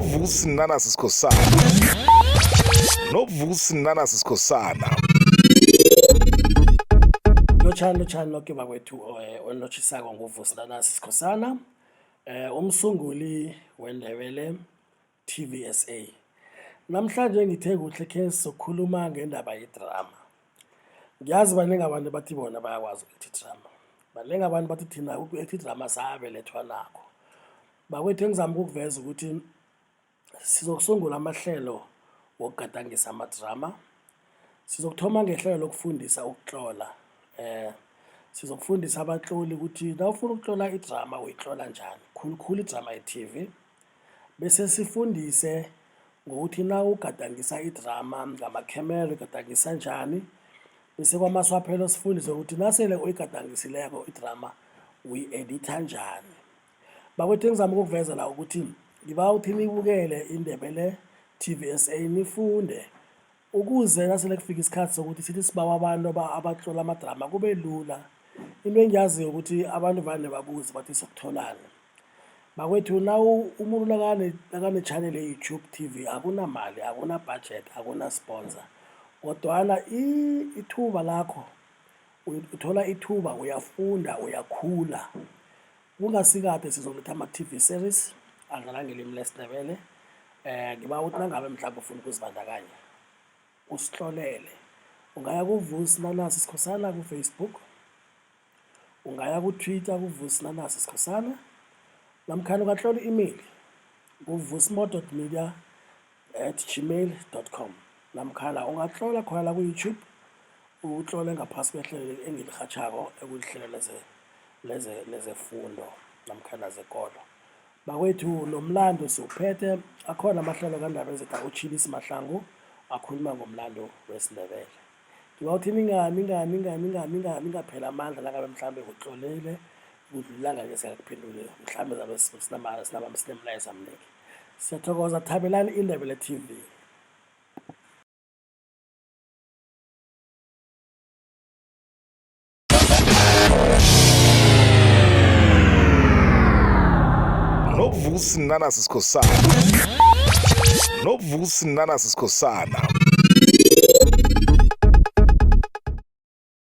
Novusi Nanasi Sikhosana. Novusi Nanasi Sikhosana. Lotshani, lotshani lonke bakwethu. Onilotshisako nguVusi Nanasi Sikhosana, umsunguli weNdebele TVSA. Namhlanje ngithe kuhle khe sizokhuluma ngendaba yedrama. Ngiyazi baningi abantu bathi bona bayakwazi uku-act idrama. Baningi abantu bathi thina uku-act idrama sabelethwa nakho. Bakwethu, engizama ukukuveza ukuthi sizokusungula amahlelo wokugadangisa amadrama. Sizokuthoma ngehlelo lokufundisa ukutlola. Sizokufundisa abatloli ukuthi nawufuna ukutlola idrama uyitlola njani, khulukhulu idrama ye-TV. Bese sifundise ngokuthi nawugadangisa idrama ngamakhemera uyigadangisa njani. Bese kwamaswaphelo sifundise ukuthi nasele uyigadangisileko idrama uyi-editha njani. Bakwethu, engizama ukukuveza la ukuthi ngibawa ukuthi nibukele iNdebele TVSA, nifunde ukuze nasele kufika isikhathi sokuthi sithi sibawa abantu abatlola amadrama kube lula. Into engiyaziyo ukuthi abantu vane babuze bathi sokutholani. Bakwethu, nawu umuntu nakane-channel ye-YouTube TV akunamali, akuna-budget, akuna-sponsor, kodwana ithuba lakho, uthola ithuba, uyafunda, uyakhula. Kungasikade sizoletha ama-TV series adlala ngelimi lesiNdebele. Ngibawa ukuthi nangabe mhlawumbe ufuna ukuzibandakanya usitlolele. Ungaya kuVusi Nanasi Sikhosana ku-Facebook, ungaya ku-Twitter kuVusi Nanasi Sikhosana, namkhana ungatlola i-email kuvusimore.media@gmail.com, namkhana ungatlola khona la ku-YouTube, utlole ngaphasi kwehlelo engilirhatjhako ekulihlelo lezefundo namkhana zekolo. Bakwethu, nomlando siwuphethe, akhona amahlelo kaNdabezitha uChillis Mahlangu akhuluma ngomlando wesiNdebele. Ngibawa ukuthi ningapheli amandla nangabe mhlambe utlolele kudlula ilanga lesingakuphenduli, mhlambe zabe sinemlayezo aminengi. Siyathokoza, thabelani iNdebele TV. Novusi Nanasi Sikhosana. Novusi Nanasi Sikhosana.